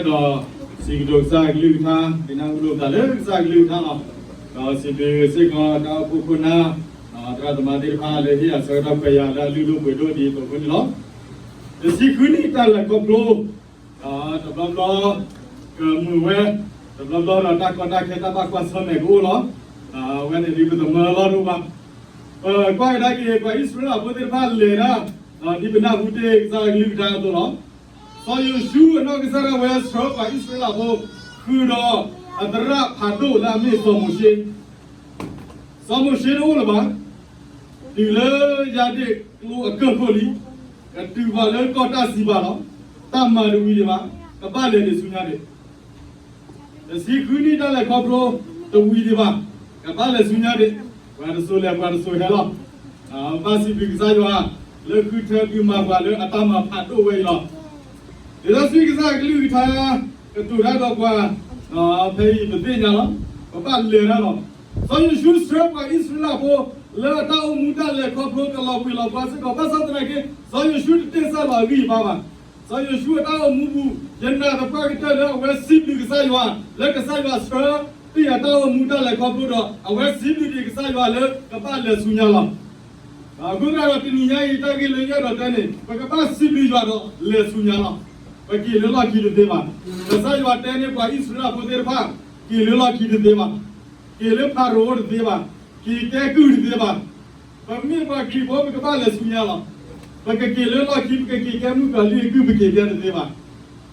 ဒီးစံးကတိၤကစၢ်ကလုၢ်ကထါ, သ့ၣ်ညါအူလိာ်သးလၢကစၢ်ကလုၢ်ကထါလီၤ. ဒီးစံးဘျုးစ့ၢ်ကီးတၢ်အိၣ်ဖှိၣ်ခိၣ်နၢ်, ဒီးသရၣ်သမါသ့ၣ်တဖၣ်လၢဟ့ၣ်ယၤဆၢကတီၢ်ခွဲးယာ်လၢအလုၢ်ဒိၣ်ပှ့ၤဒိၣ်ဒ်သိးအဃိန့ၣ်လီၤ. တဆံဃုနံၣ်တၢ်လဲၤခီဖျိ တဘျီဘျီ ကမုာ်ဝဲ, တဘျီဘျီဒီးတၢ်ကီတၢ်ခဲတၢ်ဘၣ်ကွၢ်ဆၢၣ်မဲာ်ကအိၣ်လီၤ. အဝဲန့ၣ်ဒ်ပသမၢလီၤဒိၣ်ဘၣ်. ပကွၢ်ကဒါက့ၤ ပှၤအံၣ်စရ့လးဖိသ့ၣ်တဖၣ်လဲၤဒၣ်, ဒ်ပနၢ်ဟူတ့ၢ်ကစၢ်ကလုၢ်ကထါအသိးလီၤ. စီၤယိၤၡူအနီၢ်ကစၢ်ဒၣ်ဝဲဆှၢပှၤအံၣ်စရ့လးဖိ ဃုာ်ဒီးအသရၣ်ဖးဒိၣ်လၢအမ့ၢ်စီၤမိၤၡ့ စီၤမိၤၡ့တအိၣ်လၢၤဘၣ်. တုၤလၢယၤဒ့ၣ်ကျိအကၢၢ်ခိၣ်လံ, ကတုၤဘၣ်လၢကီၢ်တၢ်စံးပာ်လီၤ. တၢ်မၤတဝံၤဒံးဘၣ်, ကဘၣ်လဲၤဒံးဆူညါဒံး. တဆံဃုနံၣ်တၢ်လဲၤခီဖျိ တဝံၤဒံးဘၣ်, ကဘၣ်လဲၤဆူညါဒံး. ပှၤတစိၤလဲၤပှၤတစိၤဟဲလီၤ. ဘၣ်စံးဘျုးကစၢ်ယွၤ လၢဃုထၢဒုးမၤပှၤလၢအတၢ်မၤဖးဒိၣ်ဝဲအံၤလီၤ. ဒ်သိးဆူကစၢ်ကလုၢ်ကထါ ကတိၤတၢ်ဒီးပှၤ ဖဲအံၤပသ့ၣ်ညါလီၤ. ပဘၣ်လဲၤတၢ်လီၤ. စီၤယိၤၡူဆှၢပှၤအံၣ်စရ့လးဖိ လၢအတၢ်အိၣ်မူတၢ်လဲၤခီဖျိကလီၤကွံာ်လီၤပှီၢ်စ့ၢ်ကီး ဘၣ်ဆၣ်သနာ်က့ စီၤယိၤၡူတတ့ၢ်စၢ်လီၤအဂံၢ်အဘါဘၣ်. စီၤယိၤၡူအတၢ်အိၣ်မူပူၤ ယနာ်သပှၢ်ကတၢၢ်လၢအဝဲစံးဘျုးကစၢ်ယွၤ လၢကစၢ်ယွၤဆှၢတ့ၢ်အတၢ်အိၣ်မူတၢ်လဲၤခီဖျိဒီး အဝဲစံးဘျုးက့ၤကစၢ်ယွၤလၢကဘၣ်လဲၤဆူညါလီၤ. အဃိသတးဒီးတနံၤညါအံၤတၢ်ဂ့ၢ်လၢယအဲၣ်ဒိးတဲန့ၣ် ပကဘၣ်စံးဘျုးယွၤဒီးလဲၤဆူညါလီၤ. ပက့ၤလၢလီၢ်ခံတသ့ဘၣ်. ကစၢ်ယွၤတဲန့ၢ်ပှၤအံၣ်စရ့လးဖိသ့ၣ်တဖၣ် က့ၤလၢလီၢ်ခံတသ့ဘၣ်. က့ၤလၢဖၤရိၤအိၣ်တသ့ဘၣ်. က့ၤကဲကုၢ်တသ့ဘၣ်. ပမ့ၢ်ပှၤခရံာ်ဖိ ပကဘၣ်လဲၤဆူညါလီၤ. ပကက့ၤလၢလီၢ်ခံ ပကက့ၤကဲမုၢ်ကၤလံၢ်အကုၢ် ပက့ၤကဲတသ့ဘၣ်.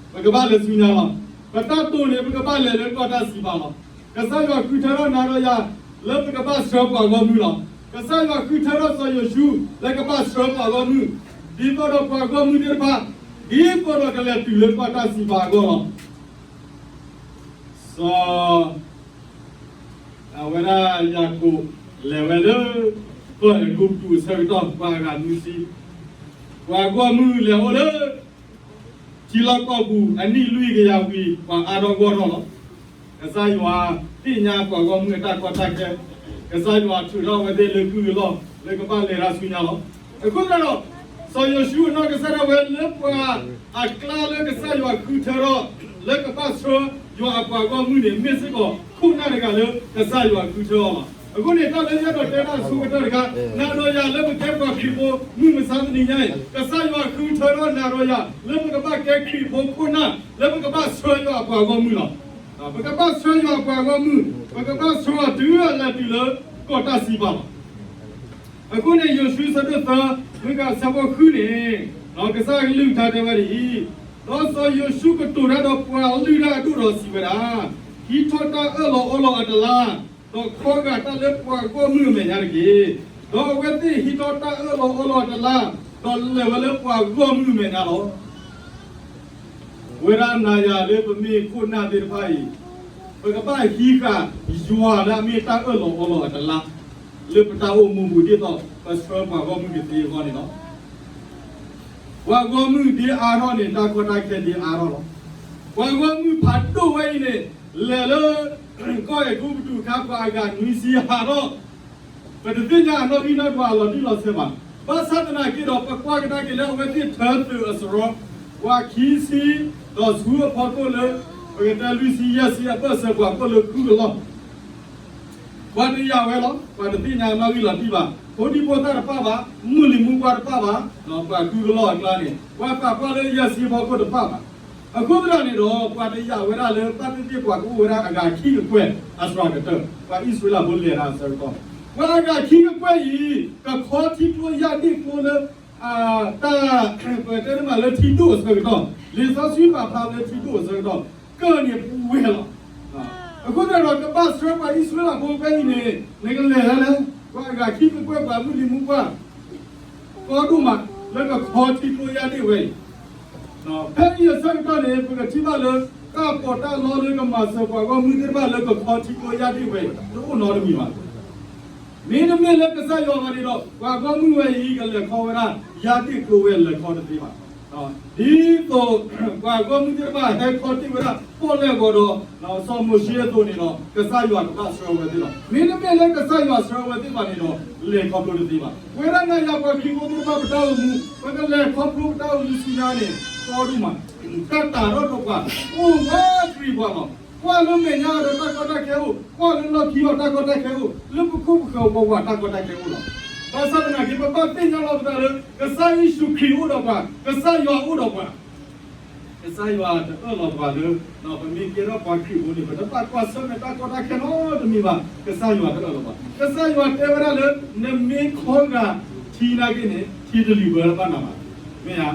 ပကဘၣ်လဲၤဆူညါလီၤ. ပတၢ်တိာ်န့ၣ် ပကဘၣ်လဲၤလၢကီၢ်တၢ်စံးပာ်လီၤ. ကစၢ်ယွၤဃုထၢထီၣ်နၤဒီးယၤ လၢပကဘၣ်ဆှၢပှၤဂီၢ်မုၢ်လီၤ. ကစၢ်ယွၤဃုထၢထီၣ်စီၤယိၤၡူ လၢကဘၣ်ဆှၢပှၤဂီၢ်မုၢ် ဒ်သိးဒီးပှၤဂီၢ်မုၢ်သ့ၣ်တဖၣ် ဒ်သိးဒီးကလဲၤတုၤလၢကီၢ်တၢ်စံးပာ်အဂီၢ်လီၤ. စီၤ အဝဲဒၣ်ယၤကိာ် လဲၤဝဲလၢ ကီၢ်အဲၤကူပတူးအဆၢကတီၢ် ပှၤအဂၤနွံဆံ, ပှၤဂီၢ်မုၢ်လဲၤအိၣ်လၢ ထံလီၢ်ကီၢ်ပူၤ အနံၣ်လွံၢ်ကယၤဝံၤ ပှၤအါထီၣ်ဂီၢ်ထီၣ်လီၤ. ကစၢ်ယွၤသ့ၣ်ညါပှၤဂီၢ်မုၢ်အတၢ်ကီတၢ်ခဲ, ကစၢ်ယွၤထုးထီၣ်အဝဲသ့ၣ်လၢကုၢ်အလီၢ် လၢကဘၣ်လဲၤတၢ်ဆူညါလီၤ. အဃိသတးဒီး စီၤယိၤၡူအနီၢ်ကစၢ်ဒၣ်ဝဲလၢပှၤအကျါလၢကစၢ်ယွၤဃုထၢထီၣ် လၢကဘၣ်ဆှၢယွၤအပှၤဂီၢ်မုၢ်န့ၣ် မ့ၢ်စ့ၢ်ကီးခိၣ်နၢ်တဂၤလၢကစၢ်ယွၤဃုထၢအီၤလီၤ. အဃိန့ၣ် တၢ်လၢယအဲၣ်ဒိးတဲတၢ်အဆိကတၢၢ်တခါ, နၤဒီးယၤလၢပကဲပှၤခရံာ်ဖိ မုၢ်မဆါတနံၤညါအံၤ ကစၢ်ယွၤဃုထၢထီၣ်နၤဒီးယၤ လၢပကဘၣ်ကဲခရံာ်ဖိခိၣ်နၢ် လၢပကဘၣ်ဆှၢယွၤအပှၤဂီၢ်မုၢ်လီၤ. ပကဘၣ်ဆှၢယွၤအပှၤဂီၢ်မုၢ်, ပကဘၣ်ဆှၢအီၤတုၤအလၢာ်တုၤလၢကီၢ်တၢ်စံးပာ်လီၤ. အဃိန့ၣ် ယိၤၡူအဆၢဒိၣ်သၢ မုၢ်ကဆၢဖိဃုန့ၣ်, ကစၢ်ကလုၢ်ကထါတဲဝဲဒ်အံၤ, ဒီးစီၤယိၤၡူကတိၤတၢ်ဒီးပှၤလုၢ်တၢ်အဒိၣ်ဒီးစံးဝဲဒၣ်, ဟံးထီၣ်တၢ်အၢၣ်လီၤအီလီၤအတလါ, ဒီးခီဂာ်တၢ်လၢပှၤဂီၢ်မုၢ်အမဲာ်ညါတက့ၢ်. ဒီးအဝဲသ့ၣ်ဟံးထီၣ်တၢ်အၢၣ်လီၤအီလီၤအတလါ, ဒီးလဲၤဝဲလၢပှၤဂီၢ်မုၢ်အမဲာ်ညါလီၤ. ပဝဲဒၣ်နၤယၤလၢပမ့ၢ်ခိၣ်နၢ်သ့ၣ်တဖၣ်အံၤ, ပကဘၣ်ဟံးဃာ်ယွၤလၢအမ့ၢ်တၢ်အၢၣ်လီၤအီလီၤအတလါ လၢပတၢ်အိၣ်မူပူၤ ဒ်သိးပဆှၢပှၤဂီၢ်မုၢ်ကသ့အဂီၢ်န့ၣ်လီၤ. ပှၤဂီၢ်မုၢ်ဒ်အါထီၣ်န့ၣ် တၢ်ကီတၢ်ခဲဒ်အါထီၣ်လီၤ. ပှၤဂီၢ်မုၢ်ဖးဒိၣ်ဝဲအံၤန့ၣ် လဲၤလၢ ကီၢ်အဲၤကူပတူးအခါ ပှၤအဂၤနွံဆံဟးထီၣ် ပတသ့ၣ်ညါအနီၣ်ဂံၢ်နီၣ်ဒွးအလီၤတံၢ်လီၤဆဲးဘၣ်. ဘၣ်ဆၣ်သနာ်က့ဒီး ပကွၢ်ကဒါက့ၤလၢအဝဲသ့ၣ်ထၢသုးအစရီ, ပှၤခံဆံ, ဒီးဆူအဖီခိၣ်လၢ ပကတဲလွံၢ်ဆံယဲၢ်ဆံအဘၢၣ်စၢၤပှၤခိၣ်လၢဃုကလီၢ် ပှၤတယာ်ဝဲလီၤ. ပှၤတသ့ၣ်ညါအနီၣ်ဂံၢ်လီၤတံၢ်ဘၣ်. ဖိဒံဖိသၣ်တပၣ်ဘၣ်, မုၢ်လံၤမူပှၢ်တပၣ်ဘၣ်, ပှၤဃုကလီၢ်အကျါန့ၣ် ပှၤသးပှၢ်လၢယဲၢ်ဆံအဖီခိၣ်တပၣ်ဘၣ်. အဃိသတးန့ၣ်ဒီး ပှၤတယာ်ဝဲဒၣ်လၢဘၣ်သ့ၣ်သ့ၣ်ပှၤကအိၣ်ဝဲဒၣ်အဂၤခံကကွဲၢ်အစှၤကတၢၢ်, ပှၤအံၣ်စရ့လးဖိလဲၤတၢ်အဆၢကတီၢ်, ပှၤအဂၤခံကကွဲၢ်အံၤ ကခီထံကျိယၢ်ဒ့ၣ်ကျိလၢ တၢ် ပတဲတမံၤလၢထံဒိၣ်အဆၢကတီၢ်, လံာ်စီဆှံပာ်ဖျါလၢထံဒိၣ်အဆၢကတီၢ် ကၢၢ်န့ၣ်ပူၤဝဲလီၤ. အဃိသတးဒီး ကဘၣ်ဆှၢပှၤအံၣ်စရ့လးဖိဖဲအံၤန့ၣ် နကလဲၤဒ်လဲၣ်, ပှၤအဂၤခံကကွဲၢ် ပှၤမုၢ်လံၤမူပှၢ် ကီဒိၣ်မး လၢကခီထံကျိယၢ်ဒ့ၣ်ဝဲအံၤ, ဖဲအံၤအဆၢကတီၢ်န့ၣ် ပကထံၣ်ဘၣ်လၢ တၢ်ပီးတၢ်လီလၢကမၤစၢၤပှၤဂီၢ်မုၢ်သ့ၣ်တဖၣ်လၢကခီထံကျိယၢ်ဒ့ၣ်ဝဲအံၤ တအိၣ်နီတမံၤဘၣ်. မ့တမ့ၢ်လၢကစၢ်ယွၤဘၣ်န့ၣ်ဒီး ပှၤဂီၢ်မုၢ်ဝဲအံၤ ကလဲၤခီဝဲဒၣ် ယၢ်ဒ့ၣ်ကျိဝဲလဲၤခီတသ့ဘၣ်. ဒ်သိး ပှၤဂီၢ်မုၢ်သ့ၣ်တဖၣ်ဟဲခီတ့ၢ်ဝဲဒၣ် ပီၣ်လဲၣ်ဂီၤဒီး စီၤမိၤၡ့အသိးန့ၣ်ဒီး ကစၢ်ယွၤကဘၣ်ဆှၢဝဲသ့ၣ်လီၤ. မ့တမ့ၢ်လၢကစၢ်ယွၤဆှၢဝဲသ့ၣ်ဘၣ်န့ၣ်ဒီး လဲၤခီဖျိတသ့ဘၣ်. ပဝဲဒၣ်နၤယၤပှၤခရံာ်ဖိသ့ၣ်တဖၣ်ပတၢ်အိၣ်မူ ပကလဲၤခီဖျိပတၢ်အိၣ်မူဆူညါန့ၣ် ကီဒိၣ်မး, တၢ်တၤထီၣ်ဒီးပှၤ, အိၣ်ဝဲတရံးပှၤလီၤ. ကွၢ်လၢမဲာ်ညါဒီးတၢ်ကီတၢ်ခဲအိၣ်, ကွၢ်လၢလီၢ်ခံအီၤတၢ်ကီတၢ်ခဲအိၣ်, လၢပခိၣ်ပဃၢၤပဝးတၢ်ကီတၢ်ခဲအိၣ်လီၤ. ဘၣ်ဆၣ်သနာ်က့ ပဘၣ်သ့ၣ်ညါလီၤပသးလၢ ကစၢ်ယ့ၣ်ၡူးခရံာ်အိၣ်ဒီးပှၤ, ကစၢ်ယွၤအိၣ်ဒီးပှၤ ကစၢ်ယွၤတအၢၣ်လီၤပှၤလၢ ပမ့ၢ်ကဲထီၣ်ပှၤခရံာ်ဖိန့ၣ် ပတဘၣ်ကွၢ်ဆၢၣ်မဲာ်တၢ်ကီတၢ်ခဲနီတမံၤဘၣ်. ကစၢ်ယွၤတအၢၣ်လီၤပှၤ. ကစၢ်ယွၤတဲဝဲဒၣ်လၢ နမ့ၢ်ခီဂာ်ထံနာ်က့န့ၣ် ထံတလံၤဘၢဘၣ်နၤဘၣ်. မ့ၢ်ဧါ.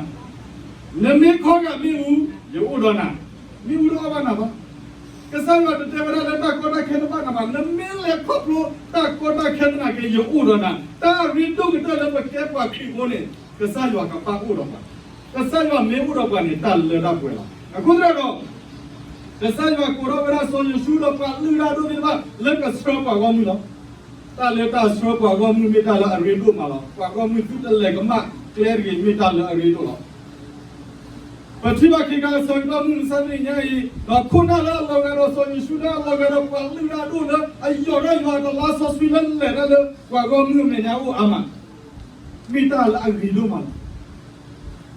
နမ့ၢ်ခီဂာ်မ့ၣ်အူ, ယအိၣ်ဒီးနၤ, မ့ၣ်အူတအီၣ်ဘၣ်နၤဘၣ်. ကစၢ်ယွၤတတဲဝဲဒၣ်လၢတၢ်ကီတၢ်ခဲတဘၣ်နၤဘၣ်. နမ့ၢ်လဲၤခီဖျိတၢ်ကီတၢ်ခဲသနာ်က့ ယအိၣ်ဒီးနၤ. တၢ်အရ့ဒိၣ်ကတၢၢ်လၢပကဲပှၤခရံာ်ဖိန့ၣ် ကစၢ်ယွၤကဘၣ်အိၣ်ဒီးပှၤ. ကစၢ်ယွၤမ့ၢ်အိၣ်ဒီးပှၤန့ၣ် တၢ်လၢတၢ်ပှဲၤလီၤ. အဃိသတးဒီး ကစၢ်ယွၤကိးထီၣ်ဝဲဒၣ်စီၤယိၤၡူဒီးပှၤလုၢ်တၢ်ဒိၣ်သ့ၣ်တဖၣ် လၢကဆှၢပှၤဂီၢ်မုၢ်လီၤ. တၢ်လၢတၢ်ဆှၢပှၤဂီၢ်မုၢ်မ့ၢ်တၢ်လၢအရ့ဒိၣ်မးလီၤ. ပှၤဂီၢ်မုၢ်သုတလဲၤကမၣ်ကျဲတဂ့ၤ မ့ၢ်တၢ်လၢအရ့ဒိၣ်လီၤ. ပထံၣ်ဘၣ်ခဲကါဆၢကတီၢ်မုၢ်မဆါတနံၤညါအံၤ ဒီးခိၣ်နၢ်လၢအလီၤဂာ်ဒီးစီၤယိၤၡူလၢအလီၤဂာ်ဒီးပှၤလုၢ်တၢ်ဒိၣ်လၢအယီၤဒီးယွၤတလါစီဆှံလၢလဲၤတၢ်လၢ ပှၤဂီၢ်မုၢ်အမဲာ်ညါအိၣ်အါမး မ့ၢ်တၢ်လၢအဂ့ၤဒိၣ်မးလီၤ.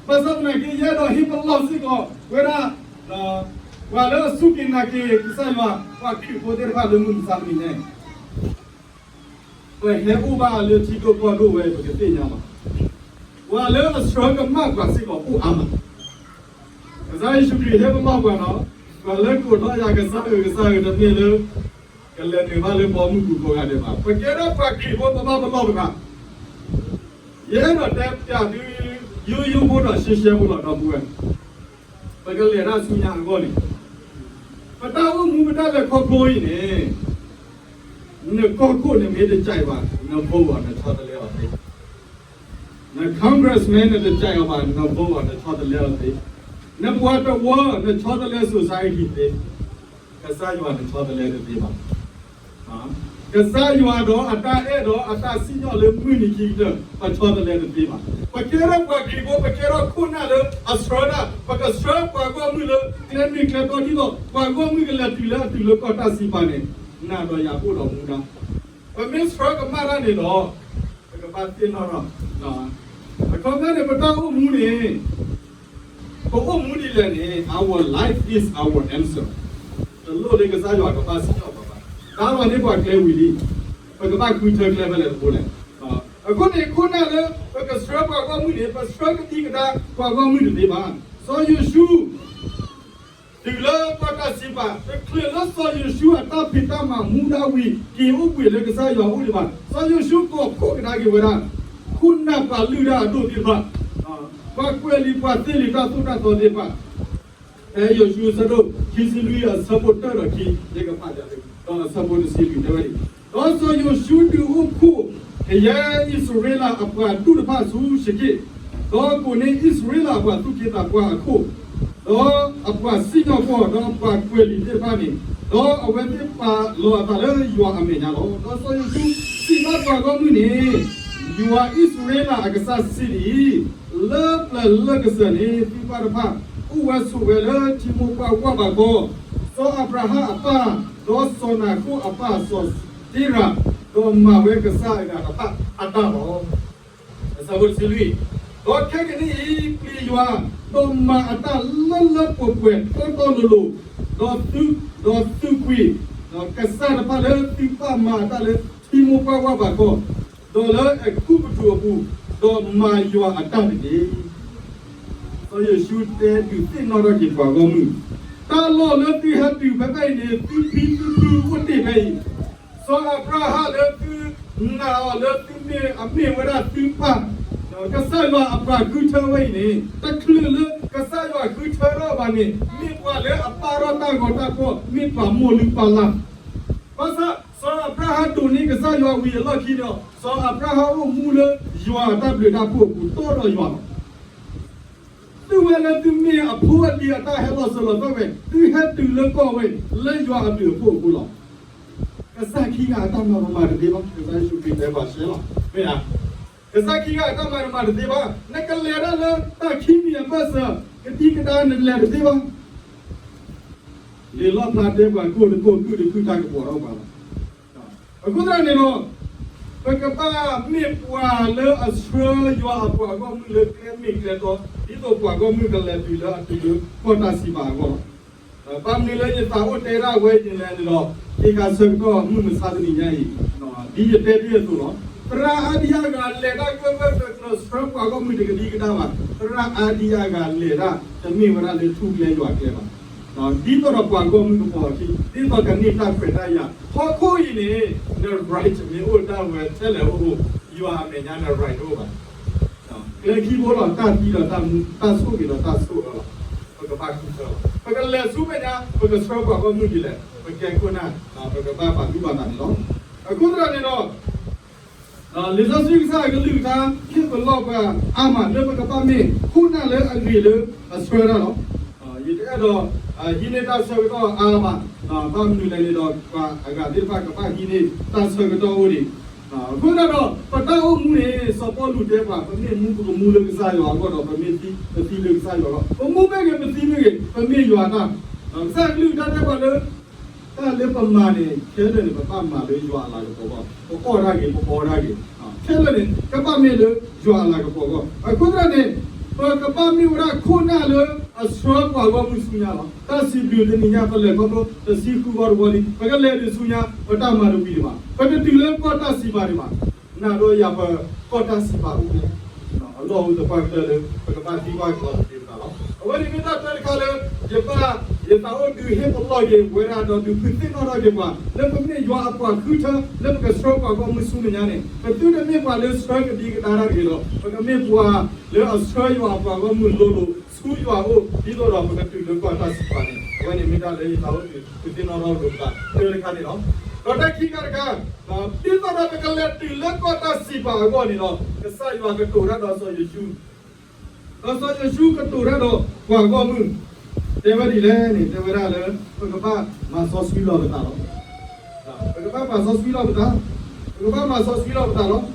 ဘၣ်ဆၣ်သနာ်က့ ယအဲၣ်ဒိးဟ့ၣ်ပလီၢ်စ့ၢ်ကီးဝဲဒၣ် ပှၤလၢအစူၢ်က့ၤနာ်က့ၤကစၢ်ယွၤ ပှၤခရံာ်ဖိသ့ၣ်တဖၣ်လၢမုၢ်မဆါတနံၤညါအံၤ ပဟဲအိၣ်ဘၣ်လၢထံဒိၣ်ကီၢ်ဒိၣ်ဝဲ ပကသ့ၣ်ညါဘၣ်. ပှၤလၢအဆှၢကမၣ်ပှၤစ့ၢ်ကီးအိၣ်အါမး. ကစၢ်ယ့ၣ်ၡူးခရံာ်ဟ့ၣ်ပလီၢ်ပှၤနီၤ, ပှၤလၢကိးထီၣ်ယၤကစၢ်ဧၢ ကစၢ်ဧၢ တမ့ၢ်လၢ ကလဲၤနုာ်ဘၣ်လၢဘီမုၢ်ပူၤကိးဂၤဒဲးဘၣ်. ပကဲထီၣ်ပှၤခရံာ်ဖိ ပဘၣ်ပလီၢ်ပသး. ယအဲၣ်ဒိးတဲပျးသု ယိယိဖိဒီးရှဲရှဲဖိလီၤ ဒီပုၢ်ဝဲၢ်, ပကလဲၤတၢ်ဆူညါအဂီၢ်န့ၣ် ပတၢ်အိၣ်မူ ပတၢ်လဲၤခီဖျိအံၤန့ၣ် နကီၢ်ခိၣ်နမ့ၢ်တကဲဘၣ် န vote အီၤ နဆီတလဲအီၤသ့, န congressman နတကဲအီၤဘၣ် န vote အီၤ နဆီတလဲအီၤသ့, နပှၤတဝၢ နဆီတလဲ society သ့, ကစၢ်ယွၤနဆီတလဲတသ့ဘၣ်. ကစၢ်ယွၤဒီးအတၢ်အဲၣ်ဒီးအတၢ်စံၣ်ညီၣ်လၢမုၢ်နံၤခံကတၢၢ် ပဆီတလဲတသ့ဘၣ်. ပကဲထီၣ်ပှၤခရံာ်ဖိ ပကဲထီၣ်ခိၣ်နၢ်လၢအဆှၢတၢ်, ပကဆှၢပှၤဂီၢ်မုၢ်လၢကျဲမ့ၢ်ကျဲတီဒ်သိး ပှၤဂီၢ်မုၢ်ကလဲၤတုၤလၢအတုၤလၢကီၢ်တၢ်စံးပာ်န့ၣ် နၤဒီးယၤအိၣ်ဒီးမူဒါ. ပမ့ၢ်ဆှၢကမၣ်တၢ်န့ၣ်ဒီး ပကဘၣ်သ့ၣ်နီၣ်ထီၣ် အခီပညီန့ၣ် ပတၢ်အိၣ်မူန့ၣ် ပအိၣ်မူဒ်လဲၣ်န့ၣ် our life is our answer. တလိၣ်လၢကစၢ်ယွၤကဘၣ်စံၣ်ညီၣ်ပှၤဘၣ်. တၢ်လီၤန့ၢ်ပှၤကျဲဝံၤလံ, ပကဘၣ်ဃုထၢကျဲဖဲလဲၣ်တဘိလဲၣ်. အဃိန့ၣ် ခိၣ်နၢ်လၢပကဆှၢပှၤဂီၢ်မုၢ်န့ၣ် ပဆှၢကသံၣ်ကဒါပှၤဂီၢ်မုၢ်တသ့ဘၣ်. စီၤယိၤၡူ တုၤလၢကီၢ်တၢ်စံးပာ် တချုးလၢစီၤယိၤၡူအတၢ်ဖံးတၢ်မၤမူဒါဝံၤ က့ၤအိၣ်ဘှံးလၢကစၢ်ယွၤအအိၣ်ဒံးဘၣ်. စီၤယိၤၡူကိးဖှိၣ်ကဒါက့ၤဝဲဒၣ် ခိၣ်နၢ်ပှၤလုၢ်တၢ်အဒိၣ်သ့ၣ်တဖၣ်, ပှၤကွဲးလံာ်ပှၤသ့လံာ်တၢ်သိၣ်တၢ်သီသ့ၣ်တဖၣ် ဖဲယိၤၡူအဆၢဒိၣ်ခံဆံလွံၢ်အဆၢဖိတၢဒီးခံ ယကဖးယၤ ဒီးအဆၢဖိတဆံလွံၢ်တဲဝဲဒ်အံၤ, ဒီးစီၤယိၤၡူဒုးအိၣ်ဖှိၣ် ကယဲၢ်အံၣ်စရ့လးအပှၤဒူၣ်တဖၣ်ဆူၣ်က့ၣ်, ဒီးကိးန့ၢ်အံၣ်စရ့လးအပှၤသူၣ်က့သးပှၢ်အခိၣ်, ဒီးအပှၤစံၣ်ညီၣ်ကွီၢ် ဒီးအပှၤကွဲးလံာ်သ့ၣ်တဖၣ်န့ၣ်, ဒီးအဝဲသ့ၣ်ပာ်လီၤအသးလၢယွၤအမဲာ်ညါလီၤ. ဒီးစီၤယိၤၡူစံးဘၣ်ပှၤဂီၢ်မုၢ်န့ၣ်, ယွၤအံၣ်စရ့လးအကစၢ်စံးဒ်အံၤ, လၢပျၢၤလၢကစၢၢ်န့ၣ် သုပၢ်တဖၣ် အိၣ်ဝဲဆိးဝဲလၢထံမိၢ်ပှၢ်ဝၢ်ဘးကီ, စီၤအၤဘြၤဟၣ်အပၢ်, ဒီးစီၤနၤဃိၣ်အပၢ်စီၤတ့ရၤ, ဒီးမၤဝဲကစၢ်အဂၤတဖၣ်အတၢ်လီၤ. အဆၢဖိတဆံလွံၢ်, ဒီးခဲကနံၣ်အံၤ ပျံၤယွၤ, ဒီးမၤအတၢ်လၢလၢပှဲၤပှဲၤတီတီလိၤလိၤ, ဒီးသု, ဒီးသုးကွံာ်, ဒီးကစၢ်တဖၣ်လၢသုပၢ်မၤအတၢ်လၢထံမိၢ်ပှၢ်ဝၢ်ဘးကီ, ဒီးလၢအဲၤကူပတူးအပူၤ, ဒီးမၤယွၤအတၢ်တက့ၢ်. စီၤယိၤၡူတဲဒုးသ့ၣ်နီၣ်ထီၣ်က့ၤပှၤဂီၢ်မုၢ်, တၢ်လီၢ်လၢသုဟဲတုၤဖဲဖဲအံၤန့ၣ် သုဖံသုဖုအိၣ်တ့ၢ်ဖဲအံၤ, စီၤအၤဘြၤဟၣ်လၢသုနာ်အီၤလၢသုမ့ၢ်အမ့ၢ်ဝဲဒၣ်သုပၢ်, ကစၢ်ယွၤအပှၤဃုထၢဝဲအံၤန့ၣ် တချုးလၢကစၢ်ယွၤဃုထၢထီၣ်ဘၣ်န့ၣ် မ့ၢ်ပှၤလၢအပာ်ထီၣ်တၢ်ဂီၤတၢ်ဖီၣ် မ့ၢ်ပှၤမိၢ်လုၢ်ပၢ်လၢ်. ဘၣ်ဆၣ် စီၤအၤဘြၤဟၣ်ဒိးန့ၢ်ကစၢ်ယွၤဝံၤအလီၢ်ခံန့ၣ်, စီၤအၤဘြၤဟၣ်အိၣ်မူလၢယွၤအတၢ်ဘျုးတၢ်ဖှိၣ်အပူၤတီဒီးယွၤလီၤ. သုဝဲလၢသုမ့ၢ်အဖိအလံၤအတၢ်ဟဲလီၤစၢၤလီၤသွဲၣ်ဝဲ, သုဟဲတုၤလၢကီၢ်ဝဲ လၢယွၤအဘျုးအဖှိၣ်အဃိလီၤ. ကစၢ်ခံဂၤအတၢ်မၤပမၤတသ့ဘၣ်, ကစၢ်ယ့ၣ်ၡူးခရံာ်တဲပှၤရှဲလီၤ, မ့ၢ်ဧါ. ကစၢ်ခံဂၤအတၢ်မၤနမၤတသ့ဘၣ်, နကလဲၤဒၣ်လၢတၢ်ခံမံၤအဘၢၣ်စၢၤ ကသံၣ်ကဒါနလဲၤတသ့ဘၣ်. လံာ်လီၣ်ဖျါတဲပှၤကိၢ်တကိၢ်ကုၢ်တကုၢ်တၢ်ကပီၤထီၣ်ပှၤလီၤ. အဃိသတးန့ၣ်ဒီး ပကဘၣ်မ့ၢ်ပှၤလၢအဆှၢယွၤအပှၤဂီၢ်မုၢ်လၢကျဲမ့ၢ်ကျဲတီ, ဒ်သိးပှၤဂီၢ်မုၢ်ကလဲၤတုၤလၢအတုၤလၢကီၢ်တၢ်စံးပာ်အဂီၢ်လီၤ. ဘၣ်မနုၤလၢယသးအိၣ်တဲဒၣ်ဝဲအံၤန့ၣ်လဲၣ်န့ၣ်ဒီး, ခ့ခါဆၢကတီၢ်မုၢ်မဆါတနံၤညါအံၤ, ဒ်ယတဲတ့ၢ်အသိးလီၤ. သရၣ်အါဒံအါဂၤလဲၤတၢ်ဂၢၢ်ဂၢၢ်ကျၢၤကျၢၤ ဆှၢပှၤဂီၢ်မုၢ်တကဒံကဒါဘၣ်. သရၣ်အါဒံအါဂၤလဲၤတၢ် တမ့ၢ်ဝဲဒၣ်လၢထူကျဲယွၤကျဲဘၣ်. ဒ်သိးဒီးပှၤဂီၢ်မုၢ်ကပိာ်အခံ, ဒ်သိးကန့ၢ်တၢ်ခွဲးတၢ်ယာ်, ဟီၣ်ခိၣ်အံၤန့ၣ် န right မ့ၢ်အိၣ်ဒၣ်ဝဲထဲလဲၣ်အိၣ်အိၣ်, ယွၤအမဲာ်ညါ န right တအိၣ်ဘၣ်. ကျဲခံဘိလီၤ, တၢ်သံဒီးတၢ်မူ, တၢ်ဆိၣ်ဂ့ၤဒီးတၢ်ဆိၣ်အၢလီၤ. ပကဘၣ်ဃုထၢလီၤ. ပကလဲၤဆူမဲာ်ညါ, ပကဆှၢပှၤဂီၢ်မုၢ်ဒ်လဲၣ်, ပကဲခိၣ်နၢ်, ပကဘၣ်ပာ်သူၣ်ပာ်သးန့ၣ်လီၤ. အဃိသတးန့ၣ်ဒီး လံာ်စီဆှံကစၢ်အကလုၢ်ကထါ ဟ့ၣ်ပလီၢ်ပှၤအါမး လၢပကဘၣ်မ့ၢ်ခိၣ်နၢ်လၢအဂ့ၤလၢအဆှၢတၢ်လီၤ. ယတအဲၣ်ဒိးဟံးန့ၢ်တၢ်ဆၢကတီၢ်အါဘၣ်, ဘၣ်မနုၤလဲၣ်န့ၣ်ဒီး ပှၤအဂၤသ့ၣ်တဖၣ်ကဘၣ်ဟံးန့ၢ်တၢ်ဆၢကတီၢ်အိၣ်ဒံး. အဃိသတးဒီး ပတၢ်အိၣ်မူန့ၣ် စီၤပီလူးတဲပှၤ ပမ့ၢ်မူပကမူလၢကစၢ်ယွၤအဂီၢ်ဒီး ပမ့ၢ်သံပသံလၢကစၢ်ယွၤအဂီၢ်, ပမူမ့ၢ်ဂ့ၤ ပသံမ့ၢ်ဂ့ၤ ပမ့ၢ်ယွၤတၢ်. ကစၢ်အကလုၢ်ကထါတဲပှၤလၢ တၢ်လၢပမၤန့ၣ် ခဲလၢာ်န့ၣ် ပဘၣ်မၤလၢယွၤအလၤကပီၤအဂီၢ်, ပအီၣ်တၢ်ဂ့ၤ ပအီတၢ်ဂ့ၤ, ခဲလၢာ်န့ၣ် ကဘၣ်မ့ၢ်လၢယွၤအလၤကပီၤအဂီၢ်. အဃိသတးန့ၣ် ပကဘၣ်မ့ၢ်ဝဲဒၣ်ခိၣ်နၢ်လၢအဆှၢပှၤဂီၢ်မုၢ်ဆူညါလီၤ. တၢ်စံးဘျုးတနံၤညါ ပလဲၤခီဖျိတဆံဃုဝီတဝီလံ, ပကလဲၤဒံးဆူညါ ပတတုၤလၢကီၢ်တၢ်စံးပာ်ဒံးဘၣ်. နာ်ဒီးယၤပကီၢ်တၢ်စံးပာ်အိၣ်ဖဲ အလီၢ်အိၣ်သပှၢ်ကတၢၢ်လၢ ပကဘၣ်သံကွၢ်ကဒီးတသ့ပသးလီၤ. အဝဲန့ၣ်မ့ၢ်တၢ်တခါလၢ ယဘၣ် ယသးအိၣ်ဒုးဟ့ၣ်ပလီၢ်က့ၤဝဲဒၣ်ဒီးဒုးသ့ၣ်နီၣ်ထီၣ်က့ၤပှၤ လၢပမ့ၢ်ယွၤအပှၤဃုထၢ လၢပကဆှၢပှၤဂီၢ်မုၢ်ဆူမဲာ်ညါန့ၣ် ပသုတမ့ၢ်ပှၤလၢဆှၢကဒံကဒါတၢ်တဂ့ၤဒီး ပကမ့ၢ်ပှၤလၢအဆှၢယွၤအပှၤဂီၢ်မုၢ်လိၤလိၤဆူယွၤအအိၣ် ဒ်သိးဒီးပကတုၤလၢကီၢ်တၢ်စံးပာ်န့ၣ် အဝဲန့ၣ်မ့ၢ်တၢ်လၢယသးအိၣ်ဒုးသ့ၣ်နီၣ်ထီၣ်လိာ်ပသးတၢ်တခါန့ၣ်လီၤ. ဒီးတၢ်ခံခါတခါ ဒ်သိးဒီးပကလဲၤတုၤလၢကီၢ်တၢ်စံးပာ်အဂီၢ်န့ၣ်ဒီး ကစၢ်ယွၤကတိၤတၢ်ဒီးစီၤယိၤၡူ ဒီးစီၤယိၤၡူကတိၤတၢ်ဒီးပှၤဂီၢ်မုၢ် တဲဝဲဒ်လဲၣ်န့ၣ် တဲဝဲဒၣ်လၢ ပကဘၣ်မၤစီဆှံလီၤပသးလီၤ. ပကဘၣ်မၤစီဆှံလီၤပသး, ပကဘၣ်မၤစီဆှံလီၤပသးလီၤ.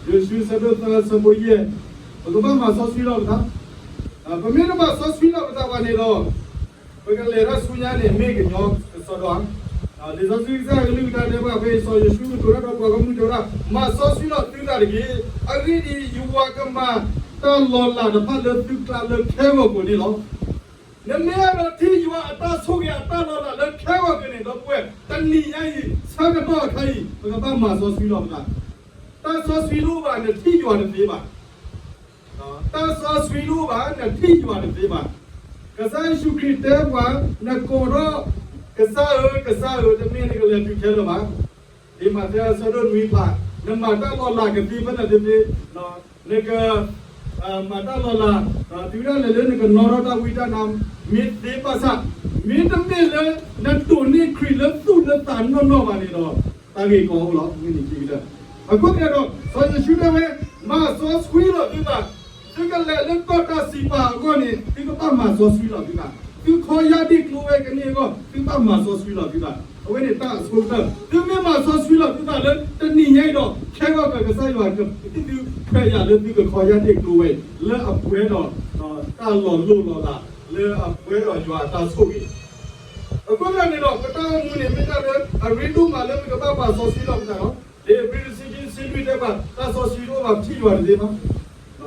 ယိၤၡူ ဆၢဒိၣ်သၢ ဆၢဖိယဲၢ်, ပကဘၣ်မၤစီဆှံလီၤပသး, ပမ့ၢ်တမၤစီဆှံလီၤပသးဘၣ်န့ၣ်ဒီး ပကလဲၤတၢ်ဆူညါန့ၣ် မ့ၢ်ကညီကစီဒီဧါ. လံာ်စီဆှံကစၢ်ကလုၢ်ကထါတဲဘၣ်ဖဲ စီၤယိၤၡူကတိၤတၢ်ဒီးပှၤဂီၢ်မုၢ်တဲဝဲဒၣ် မၤစီဆှံလီၤသုသးတက့ၢ်. အဂ့ၢ်ဒ်အံၤ, ယွၤကမၤတၢ်လီၤလးတဖၣ်လၢသုကျါလၢခဲဂီၤပူၤန့ၣ်လီၤ. နမ့ၢ်အဲၣ်ဒိးထံၣ်ယွၤအတၢ်ဆိၣ်ဂ့ၤအတၢ်လီၤလးလၢခဲဂီၤပူၤန့ၣ် ဒီပုၢ်ဝဲၢ် တနံၤညါအံၤ ဆၢကတီၢ်အခါအံၤ ပကဘၣ်မၤစီဆှံလီၤပသး. တၢ်စီဆှံတအိၣ်ဘၣ် နထံၣ်ယွၤတသ့ဘၣ်. တၢ်စီဆှံတအိၣ်ဘၣ် နထံၣ်ယွၤတသ့ဘၣ်. ကစၢ်ယ့ၣ်ၡူးခရံာ်တဲပှၤ နကိးထီၣ် ကစၢ်ဧၢ ကစၢ်ဧၢ တမ့ၢ်နကလဲၤတုၤခဲလၢာ်ဘၣ်. ဒ်မးသဲအဆၢဒိၣ်နွံဖး နမၤတၢ်လီၤလးကသ့ဖဲလဲၣ်သ့သ့, နက မၤတၢ်လီၤလး တုၤဒၣ်လဲာ်လၢနကနီၣ်ထီၣ်တၢ်ဝံတၢ်နါ မ့ၢ်သ့ဘၣ်ဆၣ် မ့တမ့ၢ်လၢ နဒိးန့ၢ်ခရံာ်လၢသူၣ်လၢသးနီၢ်နီၢ်ဘၣ်န့ၣ်ဒီး တၢ်ဂ့ၢ်ကီအိၣ်လီၤ မုၢ်နံၤခံကတၢၢ်. အဃိသတးဒီး စီၤယိၤၡူတဲဝဲ မၤစီဆှံလီၤသုသး, သုကလဲၤလၢကီၢ်တၢ်စံးပာ်အဂီၢ်န့ၣ် သုကဘၣ်မၤစီဆှံလီၤသုသး, သုခီယၢ်ဒ့ၣ်ကျိဝဲကန့ၢ်အဂီၢ် သုဘၣ်မၤစီဆှံလီၤသုသး. အဝဲန့ၣ်တၢ်အဆိကတၢၢ် သုမ့ၢ်မၤစီဆှံလီၤသုသးလၢတနံၤညါအံၤဒီး ခဲဂီၤကကစၢ်ယွၤကဟ့ၣ်သုခွဲးယာ်လၢသုကခီယၢ်ဒ့ၣ်ကျိဝဲ လၢအပှဲၤဒီး တၢ်လီၤလိၢ်လီၤလး လၢအပှဲၤဒီးယွၤအတၢ်ဆိၣ်ဂ့ၤ အဃိသတးန့ၣ်ဒီး ပတၢ်အိၣ်မူန့ၣ် မ့ၢ်တၢ်လၢအရ့ဒိၣ်မးလၢပကဘၣ်မၤစီဆှံလီၤပသးလီၤ. လံာ်ဧ့ၤဘြံၤတဆံခံ ဆံလွံၢ်တဲပှၤ တၢ်စီဆှံတအိၣ်ဘၣ် ပထံၣ်ယွၤတသ့ဘၣ်.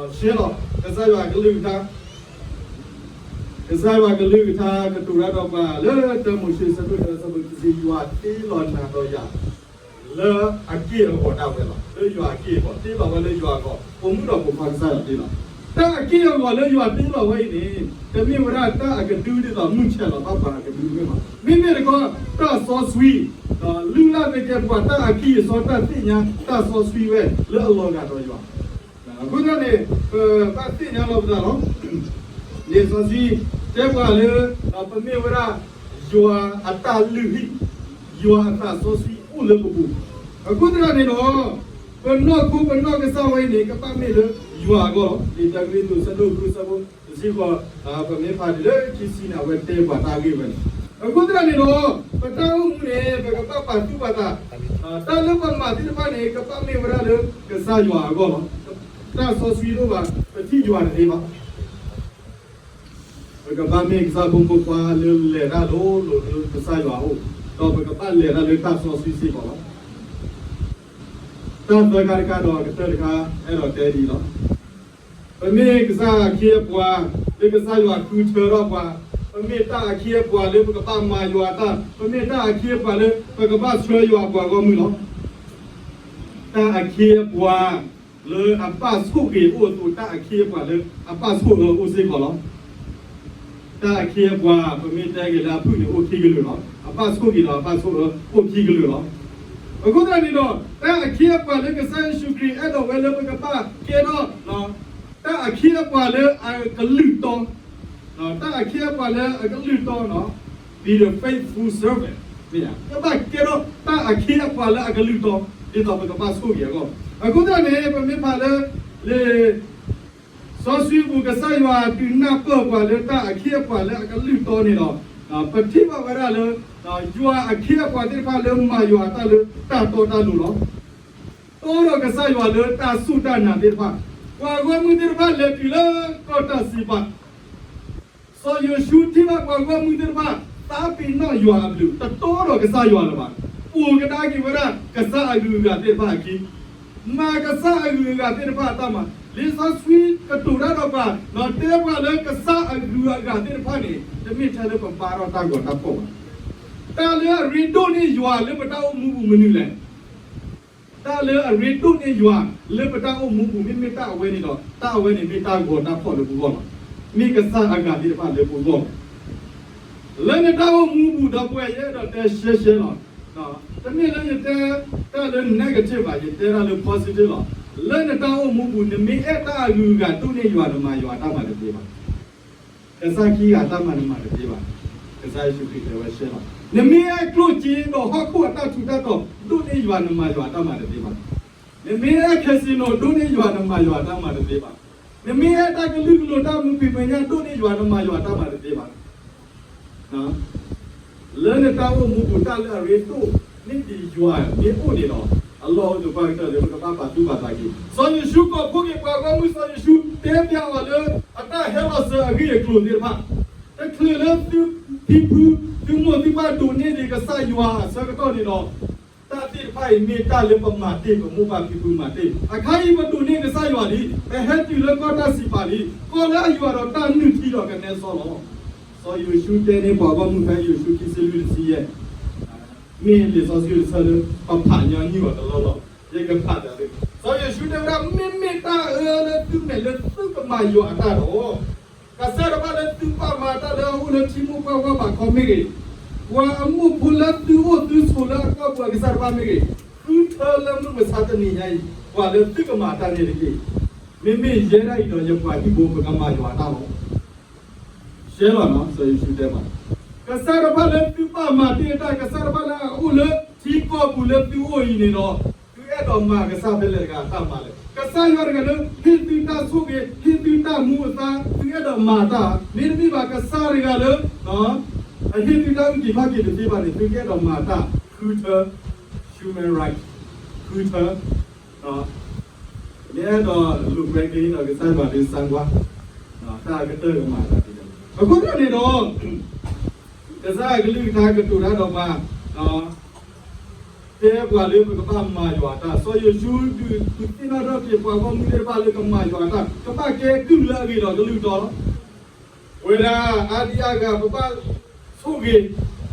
ရှဲလီၤ ကစၢ်ယွၤအကလုၢ်ကထါ ကစၢ်ယွၤအကလုၢ်ကထါကတိၤတၢ်ဒီးပှၤလၢတၢမိၤၡ့ ဆၢဒိၣ်တၢ ဆၢဖိတဆံ ယွၤတ့လီၤနၤဒီးယၤ လၢအက့ၢ်အဂီၤဒၣ်ဝဲလီၤ. လၢယွၤအက့ၢ်အဂီၤ တ့လီၤဝဲလၢယွၤအဂီၢ် ပိာ်မုၣ်ဒီးပိာ်ခွါကစၢ်ယွၤတ့လီၤ. တၢ်အက့ၢ်အဂီၤလၢယွၤတ့လီၤဝဲအံၤန့ၣ် တမ့ၢ်ဝဲဒၣ်တၢ်အကဒုဒ်သိးမုၢ်ဆဲးလီၤဘၣ်ပှၤအကဒုတမ့ၢ်ဘၣ်. မ့မ့ၢ်တခီ တၢ်စီဆှံ လုၢ်လၢ်သကဲးပဝး တၢ်အကံၢ်အစီ တၢ်သ့ၣ်ညါ တၢ်စီဆှံဝဲလၢအလီၤဂာ်ဒီးယွၤ အဃိသတးန့ၣ် ပဘၣ်သ့ၣ်ညါလီၤပသးလီၤ. လံာ်စီဆှံတဲပှၤလၢ ပမ့ၢ်ဝဲဒၣ် ယွၤအတၢ်လုၢ်ဟံၣ် ယွၤအသးစီဆှံအိၣ်လၢပပူၤ. အဃိသတးန့ၣ်ဒီး ပနီၢ်ခိပနီၢ်ကစၢ်ဝဲအံၤန့ၣ် ကဘၣ်မ့ၢ်လၢယွၤအဂီၢ်လီၤ. လံာ်တၢကရံၣ်သူး ဆၢဒိၣ်ဃု ဆၢဖိတဆံဃိး ပမ့ၢ်ဖးဒ်လၢခံဆံန့ၣ် အဝဲတဲပှၤတၢ်ဂ့ၢ်ဝဲန့ၣ်. အဃိသတးန့ၣ်ဒီး ပတၢ်အိၣ်မူန့ၣ် ပကဘၣ်ပာ်သူၣ်ပာ်သး တၢ်လၢပမၤသ့ၣ်တဖၣ်န့ၣ် ကဘၣ်မ့ၢ်ဝဲဒၣ်လၢကစၢ်ယွၤအဂီၢ်လီၤ. တၢ်စီဆှံတအိၣ်ဘၣ် ပထံၣ်ယွၤတသ့ဘၣ်. ပကဘၣ်မ့ၢ်ကစၢ်ဖိမုၣ်ဖိခွါလၢလဲၤတၢ်လိၤလိၤလၢကစၢ်ယွၤအအိၣ်, ဒီးပကဘၣ်လဲၤတၢ်လၢတၢ်စီဆှံစ့ၢ်ကီးလီၤ. တၢ်သၢခါတခါဒီးကတၢၢ်တခါ အဲၣ်ဒိးတဲဒ်အံၤလီၤ. ပမ့ၢ်ကစၢ်အခ့အပှၤ လၢကစၢ်ယွၤဃုထၢထီၣ်ပှၤ, ပမ့ၢ်တၢ်အခ့အပှၤလၢပကဘၣ်မၤယွၤအတၢ်, ပမ့ၢ်တၢ်အခ့အပှၤလၢပကဘၣ်ဆှၢယွၤပှၤဂီၢ်မုၢ်လီၤ. တၢ်အခ့အပှၤလၢအဘၣ်ဆိၣ်ဂ့ၤအိၣ်အသိး, တၢ်အခ့အပှၤလၢအဘၣ်ဆိၣ်အၢအိၣ်စ့ၢ်ကီးလီၤ. တၢ်အခ့အပှၤ ပမ့ၢ်တဲက့ၤလၢအဖုၣ်န့ၣ် အိၣ်ခံကလုာ်လီၤ. အဘၣ်ဆိၣ်ဂ့ၤဒီးအဘၣ်ဆိၣ်အၢအိၣ်ခံကလုာ်လီၤ. အဃိသတးန့ၣ်ဒီး တၢ်အခ့အပှၤလၢကစၢ်ယ့ၣ်ၡူးခရံာ်အဲၣ်ဒိးဝဲလၢပကဘၣ်ကဲထီၣ် တၢ်အခ့အပှၤလၢအကလုၢ်တီ, တၢ်အခ့အပှၤလၢအကလုၢ်တီ be the faithful servant, မ့ၢ်ဧါ, ပဘၣ်ကဲထီၣ်တၢ်အခ့အပှၤလၢအကလုၢ်တီ ဒ်သိးပကဘၣ်ဆိၣ်ဂ့ၤအဂီၢ်. အဃိသတးန့ၣ် ပမ့ၢ်ဖးလၢ လံာ် စီဆှံပူၤ ကစၢ်ယွၤဒုးနၢ်ပၢၢ်ပှၤလၢတၢ်အခ့အပှၤလၢအကလုၢ်တီန့ၣ်ဒီး ပထံၣ်ဘၣ်ဝဲဒၣ်လၢ ယွၤအခ့အပှၤသ့ၣ်တဖၣ်လၢမၤယွၤအတၢ်လၢတၢ်တီတၢ်လိၤလီၤ. တီဒီးကစၢ်ယွၤလၢတၢ်စူၢ်တၢ်နာ်သ့ၣ်တဖၣ်, ပှၤဂီၢ်မုၢ်သ့ၣ်တဖၣ်လဲၤတုၤလၢကီၢ်တၢ်စံးပာ် စီၤယိၤၡူထံၣ်ဘၣ်ပှၤဂီၢ်မုၢ်သ့ၣ်တဖၣ် သးပ့ၤနီၣ်ယွၤအဘျုး တတီဒီးကစၢ်ယွၤလၢၤဘၣ်. အိၣ်ကဒါက့ၤဝဲဒၣ်ကစၢ်အဂုၤအဂၤသ့ၣ်တဖၣ်အခံ, မၤကစၢ်အဂုၤအဂၤသ့ၣ်တဖၣ်အတၢ်မၤ, လံာ်စီဆှံကတိၤတၢ်ဒီးပှၤ ဒီးတဲပှၤလၢကစၢ်အဂုၤအဂၤသ့ၣ်တဖၣ်န့ၣ် တမ့ၢ်ထဲလၢပဘါထီၣ်တၢ်ဂီၤတၢ်ဖီၣ်ဘၣ်. တၢ်လၢအရ့ဒိၣ်န့ၢ်ယွၤလၢပတၢ်အိၣ်မူပူၤမနုၤလဲၣ်. တၢ်လၢအရ့ဒိၣ်န့ၢ်ယွၤလၢပတၢ်အိၣ်မူပူၤ မ့မ့ၢ်တၢ်အဝဲန့ၣ်ဒီး တၢ်အဝဲန့ၣ်မ့ၢ်တၢ်ဂီၤတၢ်ဖီၣ်လၢပဂီၢ်လီၤ. မ့ၢ်ကစၢ်အဂၤသ့ၣ်တဖၣ်လၢပဂီၢ်လီၤ. လၢနတၢ်အိၣ်မူပူၤဒီပုၢ်ဝဲၢ် ယအဲၣ်ဒိးတဲရှဲရှဲလီၤ. တမ့ၢ်လၢယတဲတၢ်လၢ negative ဘၣ်, ယတဲတၢ်လၢ positive လီၤ. လၢနတၢ်အိၣ်မူပူၤ နမ့ၢ်အဲၣ်တၢ်အဂုၤအဂၤဒိၣ်န့ၢ်ယွၤ နမၤယွၤအတၢ်မၤတသ့ဘၣ်. ကစၢ်ခံဂၤအတၢ်မၤနမၤတသ့ဘၣ်. ကစၢ်ယ့ၣ်ၡူးခရံာ်တဲဝဲရှဲလီၤ. နမ့ၢ်အဲၣ်ကျိၣ်စ့ဒီးဟီၣ်ခိၣ်အတၢ်ထူးတၢ်တီၤဒိၣ်န့ၢ်ယွၤ နမၤယွၤအတၢ်မၤတသ့ဘၣ်. နမ့ၢ်အဲၣ် casino ဒိၣ်န့ၢ်ယွၤ နမၤယွၤအတၢ်မၤတသ့ဘၣ်. နမ့ၢ်အဲၣ်တၢ်ကလုာ်ကလိၤတၢ်မူဖံးမဲာ်ညါဒိၣ်န့ၢ်ယွၤ နမၤယွၤအတၢ်မၤတသ့ဘၣ်. လၢနတၢ်အိၣ်မူပူၤ တၢ်လၢအရ့ဒိၣ်န့ၢ်ဒံးယွၤမ့ၢ်အိၣ်န့ၣ်ဒီး အလီၢ်အိၣ်သပှၢ်ကတၢၢ်လၢပကဘၣ်ပာ်သူၣ်ပာ်သးက့ၤ. စီၤယိၤၡူကိးဖှိၣ်က့ၤပှၤဂီၢ်မုၢ်, စီၤယိၤၡူတဲပျးအီၤလၢအတၢ်ဟဲလီၤစၢၤအဂ့ၢ်အကျိၤသ့ၣ်တဖၣ်, တချုးလၢသုဖံဖု သုမိၢ်သုပၢ်ဒိးန့ၢ်ဒံးကစၢ်ယွၤအဆၢကတီၢ်န့ၣ်ဒီး တၢ်သ့ၣ်တဖၣ်အံၤမ့ၢ်တၢ်လၢပမၤတ့ၢ် ပမိၢ်ပၢ်ဖံဖုမၤတ့ၢ်. အခါအံၤပဒိးန့ၢ်ကစၢ်ယွၤလံ, ပဟဲတုၤလၢကီၢ်တၢ်စံးပာ်လံ, ကီၢ်လၢအယွၤဒီးတၢ်နုၢ်ထံဒီးကနဲစီလီၤ. စီၤယိၤၡူတဲန့ၢ်ပှၤဂီၢ်မုၢ်ဖဲ ယိၤၡူခံဆံလွံၢ်တဆံယဲၢ်, မ့ၢ်လံာ်စီဆှံတဆၢလၢ ပဖးညီနုၢ်အီၤတလီၢ်လီၢ်, ယကဖးတၢ်လၢ စီၤယိၤၡူတဲဝဲဒၣ် မ့မ့ၢ်တၢ်အၢလၢသုမဲာ်လၢသုကမၤယွၤအတၢ်ဒီး ကစၢ်တဖၣ်လၢသုဘၣ်မၤတၢ်လၢအအိၣ်လၢထံမိၢ်ပှၢ်ဝၢ်ဘးခီမ့ၢ်ဂ့ၤ, ပှၤအမိၢ်ဖိလၢသုအိၣ်သုဆိးလၢအကီၢ်ပူၤအကစၢ်တဖၣ်မ့ၢ်ဂ့ၤ, ဃုထၢလၢမုၢ်မဆါတနံၤညါအံၤ ပှၤလၢသုကမၤတၢ်န့ၣ်တက့ၢ်. မ့မ့ၢ်ယဲဒၣ်အံၤဒီး ယပှၤဟံၣ်ဖိပကမၤယွၤအတၢ်လီၤ. ရှဲလီၤနီၤ, စီၤယိၤၡူတဲဘၣ်, ကစၢ်တဖၣ်လၢသုဘၣ်မၤတ့ၢ်အတၢ်, ကစၢ်တဖၣ်လၢအအိၣ်လၢထံကီၢ်ပူၤလၢသုအိၣ်အံၤန့ၣ်ဒီး သုအဲၣ်ဒိးမၤကစၢ်ဖဲလဲၣ်တဂၤအတၢ်မၤလဲၣ်. ကစၢ်ယွၤတဂၤလၢ ဟ့ၣ်သုတၢ်ဆိၣ်ဂ့ၤ, ဟ့ၣ်သုတၢ်မူအသါ, သုအဲၣ်ဒိးမၤတၢ်, မ့တမ့ၢ်ဘၣ်ကစၢ်တဂၤလၢ အဟ့ၣ်သုတၢ်အုၣ်က့ၤခီၣ်က့ၤတသ့ဘၣ်န့ၣ် သုကအဲၣ်ဒိးမၤတၢ်, ဃုထၢ human right, ဃုထၢ မ့ၢ်အဲၣ်ဒိးလိာ်ကွဲက့ၤဒီး ကစၢ်ယွၤဒုးစၢကွၢ် တၢ်ကတၢၢ်ကမၤတၢ်ဒ်လဲၣ်. အဃိသတးန့ၣ်ဒီး ကစၢ်အကလုၢ်ကထါကတိၤတၢ်ဒီးပှၤ, တဲပှၤလၢပကဘၣ်မၤယွၤအတၢ်, စီၤယိၤၡူဒုးသ့ၣ်နီၣ်ထီၣ်က့ၤပှၤဂီၢ်မုၢ်သ့ၣ်တဖၣ်လၢကမၤယွၤအတၢ်, ကဘၣ်ကဲကုၢ်လၢအဂ့ၤဒီးကလုၢ်တီလီၤ. ပဝဲဒၣ်အါဒံအါဂၤ ပဘၣ်ဆိၣ်ဂ့ၤ,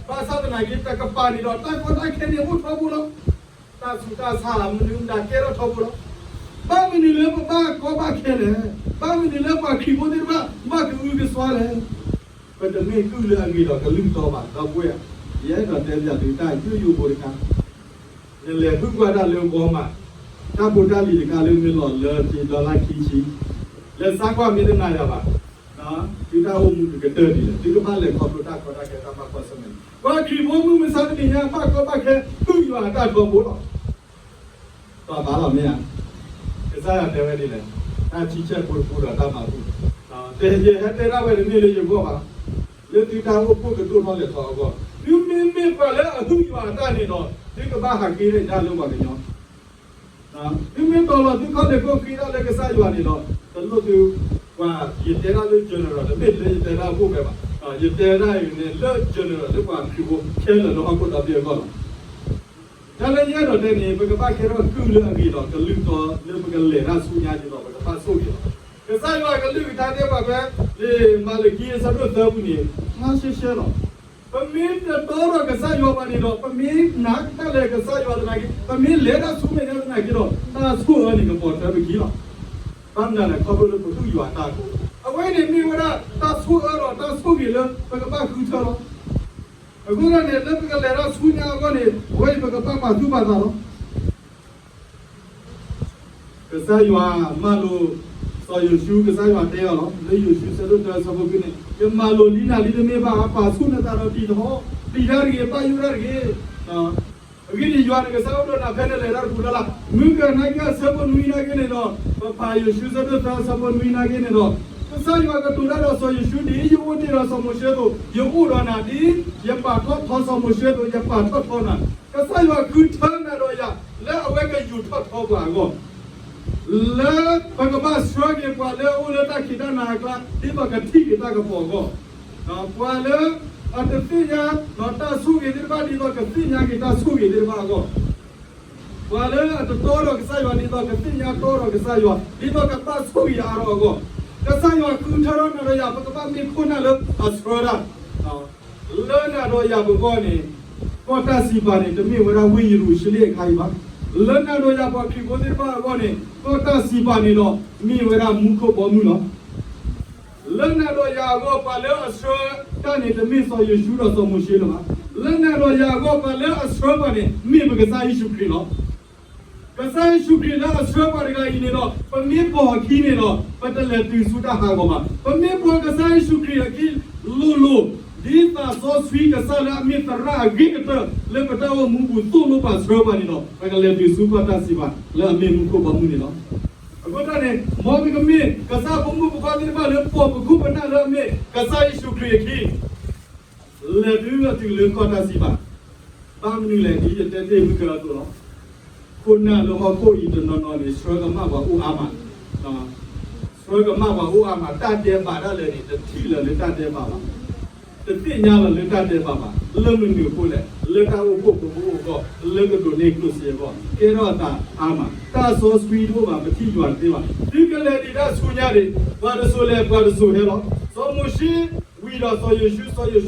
ဘၣ်ဆၣ်သနာ်က့ တကပၤန့ၣ်ဒီး တၢ်ကီတၢ်ခဲန့ၣ်အိၣ်ထီဘိလီၤ. တၢ်ဆူးတၢ်ဆါမနုၤမတၤကဲထီၣ်ထီဘိလီၤ. ဘၣ်မနုၤလၢပဘၣ်ကီဘၣ်ခဲလဲၣ်. ဘၣ်မနုၤလၢပှၤခရံာ်ဖိသ့ၣ်တဖၣ် ဘၣ်ကအုကစွါလဲၣ်. ပတမ့ၢ်ကုၢ်လၢအဂ့ၤဒီးကလုၢ်တီဘၣ်, ဒီပုၢ်ဝဲၢ်, ယအဲၣ်ဒိးတဲပျးသုတၢ်ယိယိဖိတခါ, နလဲၤဟုၣ်ကွၢ်တၢ်လၢ Walmart, တၢ်ဖိတၢ်လံၤတခါလၢမ့ၢ်လီၤလၢက့ၤ dollar ခံဆံ, လဲၤစါကွၢ်မ့ၢ်တနာ်ယၤဘၣ်, သုတၢ်အိၣ်မူကကတၢၢ်ဒ်လဲၣ်, သုကဘၣ်လဲၤခီဖျိတၢ်ကီတၢ်ခဲတၢ်ဘၣ်ကွၢ်ဆၢၣ်မဲာ်န့ၣ်, ပှၤခရံာ်ဖိမုၢ်မဆါတနံၤညါ ဘၣ်ကီဘၣ်ခဲ ကုၢ်ယွၤအတၢ်ထီဘိလီၤ. တီၢ်ဘၣ်လီၤမ့ၢ်ဧါ. ကစၢ်ယွၤတဲဝဲဒ်လဲၣ်, တၢ်ဆံဆဲၣ်ဖိတဖိဒီးတၢ်မၤဘူၣ်, တဲယဟဲတဲဒၣ်ဝဲတမ့ၢ်လၢယဂီၢ်ဘၣ်, လၢသုတၢ်အိၣ်ဖှိၣ်ကဒိၣ်ထီၣ်လဲၤထီၣ်အဂီၢ်, သုမ့မ့ၢ်ပှၤလၢအဟုၣ်ယွၤအတၢ်န့ၣ်ဒီး သုကဘၣ်ဟးဃ့တၢ်လၢပှၤကညီ သုမ့ၢ်တီၤလီၤသုခီၣ်လ့ၢ်ခိၣ်ဃ့တၢ်လၢကစၢ်ယွၤန့ၣ်ဒီး တလိၣ်သု, ပှၤ, ယတဲဒၣ်လၢ general တမ့ၢ်လၢယတဲဒၣ်အခိၣ်ဖဲဘၣ်, ယတဲဒၣ်အံၤန့ၣ်လၢ general လၢပှၤခရံာ်ဖိခဲလၢာ်လၢဟီၣ်ခိၣ်ဒီဘ့ၣ်အဂီၢ်လီၤ. တၢ်လၢယအဲၣ်ဒိးတဲန့ၣ် ပကဘၣ်ကဲထီၣ်ကုၢ်လၢအဂ့ၤဒီး ကလုၢ်တီလၢပကလဲၤတၢ်ဆူညါဒ်သိး ပကဘၣ်ဆိၣ်ဂ့ၤလီၤ. ကစၢ်ယွၤအကလုၢ်ကထါတဲဘၣ်ဖဲ လံာ်မၤလကံအဆၢဒိၣ်သၢပူၤန့ၣ် မၤရှဲရှဲလီၤ. ပမ့ၢ်တတီဒီးကစၢ်ယွၤဘၣ်န့ၣ်ဒီး ပမ့ၢ်နာ်တၢ်လၢကစၢ်ယွၤသနာ်က့ ပမ့ၢ်လဲၤတၢ်ဆူမဲာ်ညါသနာ်က့ဒီး တၢ်ဆိၣ်အၢန့ၣ် ကပိာ်ထွဲပခံလီၤ. ဘၣ်မနုၤလဲၣ် ခီဖျိလၢပဒူၣ်ယွၤအတၢ်အဃိ, အဝဲန့ၣ်မ့ၢ်ဝဲဒၣ်တၢ်ဆိၣ်အၢဒီးတၢ်ဆိၣ်ဂ့ၤလၢပကဘၣ်ဃုထၢလီၤ. အဃိသတးန့ၣ် လၢပကလဲၤတၢ်ဆူညါအဂီၢ်န့ၣ် အဝဲအံၤပကဘၣ်ပာ်သူၣ်ပာ်သးလီၤ. ကစၢ်ယွၤမၤလိာ်စီၤယိၤၡူ ကစၢ်ယွၤတဲအီၤလီၤ. လၢယိၤၡူဆၢဒိၣ်တၢဆၢဖိခွံန့ၣ် ယမၤလိာ်လံနၤလံတမ့ၢ်ဘၣ်, ပာ်ဆူၣ်နသးဒီးတံၤသဟီၣ်, ပျံၤတၢ်တဂ့ၤ, ဘၣ်ယိၣ်တၢ်တဂ့ၤ. အဂ့ၢ်ဒ်အံၤ ယွၤနကစၢ်အိၣ်ဒီးနၤဖဲနလဲၤတၢ်တပူၤလၢ်လၢ်. မုၢ်ကနါက့အဆၢဖိနွံနာ်က့န့ၣ်ဒီး ပဖးယိၤၡူဆၢဒိၣ်သၢဆၢဖိနွံနာ်က့န့ၣ်ဒီး ကစၢ်ယွၤကတိၤတၢ်ဒီးစီၤယိၤၡူ ဒ်ယအိၣ်တ့ၢ်ဒီးစီၤမိၤၡ့အသိး ယအိၣ်ဒီးနၤ, ဒ်ယပာ်ထီၣ်ထီစီၤမိၤၡ့အသိး ယပာ်ထီၣ်ထီနၤ. ကစၢ်ယွၤဃုထၢနၤဒီးယၤ လၢအဝဲကယူာ်ထီၣ်ထီပှၤအဂီၢ် လၢပကဘၣ်ဆှၢက့ၤပှၤလၢအအိၣ်လၢတၢ်ခံးတၢ်နၤအကျါ ဒ်သိးကထံၣ်က့ၤတၢ်ကပီၤအဂီၢ်, ပှၤလၢအတသ့ၣ်ညါဒီးတၢ်ဆိၣ်ဂ့ၤသ့ၣ်တဖၣ် ဒ်သိးကသ့ၣ်ညါက့ၤတၢ်ဆိၣ်ဂ့ၤသ့ၣ်တဖၣ်အဂီၢ်, ပှၤလၢအတတီဒီးကစၢ်ယွၤ ဒ်သိးကသ့ၣ်ညါတီဒီးကစၢ်ယွၤ, ဒ်သိးကဘၣ်ဆိၣ်ဂ့ၤအါထီၣ်အဂီၢ်, ကစၢ်ယွၤဃုထၢထီၣ်နၤဒီးယၤ ပကဘၣ်မ့ၢ်ခိၣ်နၢ်လၢအဆှၢတၢ် လၢနၤဒီးယၤပဂီၢ်န့ၣ်, ကီၢ်တၢ်စံးပာ်န့ၣ် တမ့ၢ်ဝဲဒၣ်ဝ့ၢ်ယရူၤၡလ့ၣ်အခါအံၤဘၣ်. လၢနၤဒီးယၤပှၤခရံာ်ဖိသ့ၣ်တဖၣ်အဂီၢ်န့ၣ် ကီၢ်တၢ်စံးပာ်န့ၣ်ဒီး မ့ၢ်ဝဲဒၣ်မူခိၣ်ဘီမုၢ်လီၤ. လၢနၤဒီးယၤအဂီၢ် ပှၤလၢအဆှၢတၢ်န့ၣ် တမ့ၢ်စီၤယိၤၡူဒီးစီၤမိၤၡ့လၢၤဘၣ်. လၢနၤဒီးယၤအဂီၢ် ပှၤလၢအဆှၢပှၤန့ၣ် မ့ၢ်ပကစၢ်ယ့ၣ်ၡူးခရံာ်လီၤ. ကစၢ်ယ့ၣ်ၡူးခရံာ်လၢအဆှၢပှၤတဂၤအံၤန့ၣ်ဒီး ပမ့ၢ်ပိာ်အခံန့ၣ်ဒီး ပတလဲၤတုၤဆူတၢ်ဟးဂီၤဘၣ်. ပမ့ၢ်ပိာ်ကစၢ်ယ့ၣ်ၡူးခရံာ်အခံလိၤလိၤ, ဒ်သးစီဆှံကစၢ်လၢအမ့ၢ်သရၣ်အဂ့ၤကတၢၢ် လၢပတၢ်အိၣ်မူပူၤ သိၣ်လိပာ်ဆှၢပှၤန့ၣ်ဒီး ပကလဲၤတုၤဆူကီၢ်တၢ်စံးပာ် လၢအမ့ၢ်မူခိၣ်ဘီမုၢ်န့ၣ်လီၤ. အဃိသတးန့ၣ် မ်ပကမ့ၢ်ကစၢ်ဖိမုၣ်ဖိခွါသ့ၣ်တဖၣ်လၢ ပိာ်ပခိၣ်ပနၢ်လၢအမ့ၢ် ကစၢ်ယ့ၣ်ၡူးခရံာ်အခံ လဲၤတုၤအတုၤလၢကီၢ်တၢ်စံးပာ်, ဘၣ်မနုၤလဲၣ် ဒ်ယတဲတ့ၢ်မုၢ်ကၢအသိးလီၤ. ခိၣ်နၢ်လၢဟီၣ်ခိၣ်အံၤတနီၤနီၤန့ၣ် ဆှၢကမၣ်ပှၤအိၣ်အါမး, ဆှၢကမၣ်ပှၤအိၣ်အါမး, တၢ်ဒဲးဘးဒၣ်လဲာ်န့ၣ် တထံၣ်လၢၤလၢတၢ်ဒဲးဘးဘၣ်, တသ့ၣ်ညါလၢၤလၢတၢ်ဒဲးဘးဘၣ်. လၢမနုၤအဃိလဲၣ်, လၢတၢ်အိၣ်ဖှိၣ်ဖိအဂီၢ်, လၢကဒိးန့ၢ်ကျိၣ်စ့အဂီၢ် ကဲထီၣ်အသးအါမး, တၢ်စီဆှံတအိၣ်ဘၣ်, ပထံၣ်ယွၤတသ့ဘၣ်. သုကလဲၤဒံးတၢ်ဆူညါန့ၣ် ပှၤတစိၤလဲၤ ပှၤတစိၤဟဲလီၤ. စီၤမိၤၡ့ ဝံၤဒီး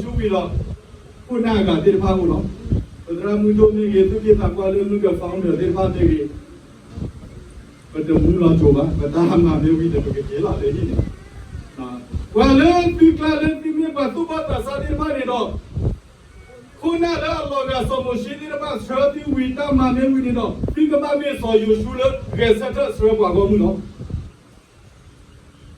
စီၤယိၤၡူ, စီၤယိၤၡူဝံၤဒီး ခိၣ်နၢ်အဂၤသ့ၣ်တဖၣ်အိၣ်လီၤ. ပသရၣ်မုၣ်ဒိၣ်မ့ၢ်ဂ့ၤ, သုးက့သးပှၢ်လၢမုၢ်က founder သ့ၣ်တဖၣ်မ့ၢ်ဂ့ၤ, ပတမူလီၤစိၤဘၣ်, ပတၢ်ဟးမၤမ့ၢ်ဝံၤဒီး ပကက့ၤလီၤလၢဟံၣ်န့ၣ်, ပှၤလၢသုကျါလၢသုမ့ၢ်ပှၤသူၣ်ဘီၣ်သးစၢ်သ့ၣ်တဖၣ်န့ၣ်ဒီး ခိၣ်နၢ်လၢအလီၤဂာ်စီၤမိၤၡ့သ့ၣ်တဖၣ် ဆှၢသုဝံၤ တၢ်မၤမ့ၢ်ဝံၤန့ၣ်ဒီး သုကဘၣ်မ့ၢ်စီၤယိၤၡူလၢဂဲၤဆၢထၢၣ်ဆှၢပှၤဂီၢ်မုၢ်လီၤ.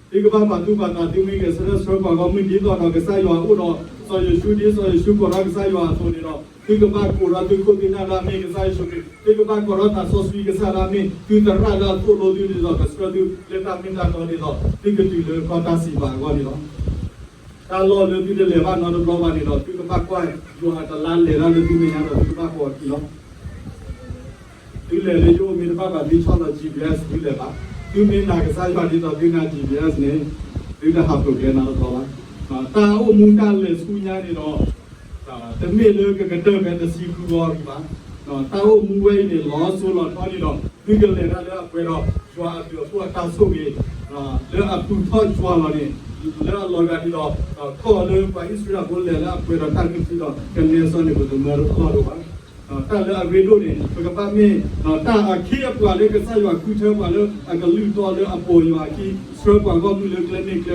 သုကဘၣ်ပာ်သူၣ်ပာ်သး သုမ့ၢ်ဂဲၤဆၢထၢၣ်ဆှၢပှၤဂီၢ်မုၢ် ဒ်သိးဒီးကစၢ်ယွၤအိၣ်ဒီးစီၤယိၤၡူ ဒ်စီၤယိၤၡူကိးထီၣ်ကစၢ်ယွၤအသိးန့ၣ်ဒီး သုကဘၣ်ကိးထီၣ်သုခိၣ်သုနၢ်လၢအမ့ၢ်ကစၢ်ယ့ၣ်ၡူးခရံာ်, သုကဘၣ်ကိးထီၣ်သးစီဆှံကစၢ်လၢအမ့ၢ်သုသရၣ်လၢအသိၣ်လိသုဒ်သိး ကဆှၢသုလၢတၢ်မ့ၢ်တၢ်တီဒ်သိး သုကတုၤလၢကီၢ်တၢ်စံးပာ်အဂီၢ်န့ၣ်လီၤ. တၢ်လီၢ်လၢသုတလဲၤဘၣ်နီတဘျီဘၣ်န့ၣ်ဒီး သုကဘၣ်ကွၢ်ယွၤအတလါလဲၤတၢ်လၢသုမဲာ်ညါဒီး သုကဘၣ်ကိးအခံလီၤ. သုလဲၤလၢယအိၣ်မ့ၢ်တဘၣ်ဘၣ် သုဆီၣ်လီၤ G P S သုလဲၤဘၣ်. သုမ့ၢ်နာ်ကစၢ်ယွၤဒ်သိးသုနာ် G P S န့ၣ် သုတဟးဖျိးကျဲနီတဘျီဘၣ်. တၢ်အိၣ်မူတၢ်လဲၤဆူညါန့ၣ်ဒီး တမ့ၢ်လၢကကတၢၢ်ဖဲတဆံဃုဂီၤအံၤဘၣ်. တၢ်အိၣ်မူဝဲအံၤန့ၣ် လီၤစိၤလီၤထီန့ၣ်ဒီး သုကလဲၤတၢ်လၢအပှဲၤဒီး ယွၤအဘျုးအဖှိၣ်အတၢ်ဆိၣ်ဂ့ၤ လၢအပုၢ်ထီၣ်ယွၤလီၤန့ၣ် လၢအလီၤဂာ်ဒ်သိး ကီၢ်လၢပှၤအံၣ်စရ့လးဖိလဲၤလၢအပှဲၤဒီးတၢ်ကံၣ်ထံဒီး ကနဲစီန့ၣ် ပတမၢလီၢ်ဒိၣ်ဘၣ်. တၢ်လၢအရ့ဒိၣ်န့ၣ် ပကဘၣ်မ့ၢ် တၢ်အခံအပှၤလၢကစၢ်ယွၤဃုထၢပှၤလၢအကလုၢ်တီလၢအပိာ်ယွၤအခံ ဆှၢပှၤဂီၢ်မုၢ်လၢကျဲမ့ၢ်ကျဲ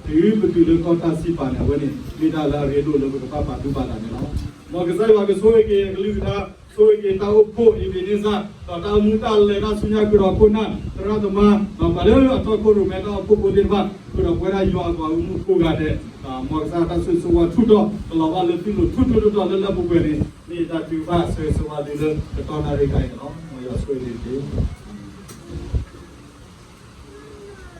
တီ တုၤပတုၤလၢကီၢ်တၢ်စံးပာ်န့ၣ် အဝဲန့ၣ် မ့ၢ်တၢ်လၢအရ့ဒိၣ်လၢပကဘၣ်ပာ်သူၣ်ပာ်သးန့ၣ်လီၤ. မ်ကစၢ်ယွၤကဆိၣ်ဂ့ၤက့ၤအကလုၢ်ကထါ ဆိၣ်ဂ့ၤက့ၤတၢ်အိၣ်ဖှိၣ် အ့ဘ့းန့စၢ် ဒီးတၢ်အိၣ်မူတၢ်လဲၤတၢ်ဆူညါ ဃုာ်ဒီးခိၣ်နၢ် သရၣ်သမါ ဒီးပှၤလၢအထီၣ်ခိၣ်ရိၣ်မဲတၢ်အိၣ်ဖှိၣ်ဖိသ့ၣ်တဖၣ် ဃုာ်ဒီးပဝဲဒၣ်ယွၤအပှၤဂီၢ်မုၢ်ကိးဂၤဒဲး မ်ကစၢ်တၢ်ဆိၣ်ဂ့ၤဆိၣ်ဝါထူးတီၤ ကလီၤဘၣ်လၢသုလိၤထူထူတီၤတီၤလၢလၢပှဲၤပှဲၤန့ၣ် မ့ၢ်တၢ်ထုကဖၣ်ဆၢဂ့ၤဆၢဝါသုလၢကတီၢ်နၣ်ရံၣ်ခါအံၤန့ၣ်လီၤ. မ်ယွၤဆိၣ်ဂ့ၤန့ၣ်တက့ၢ်.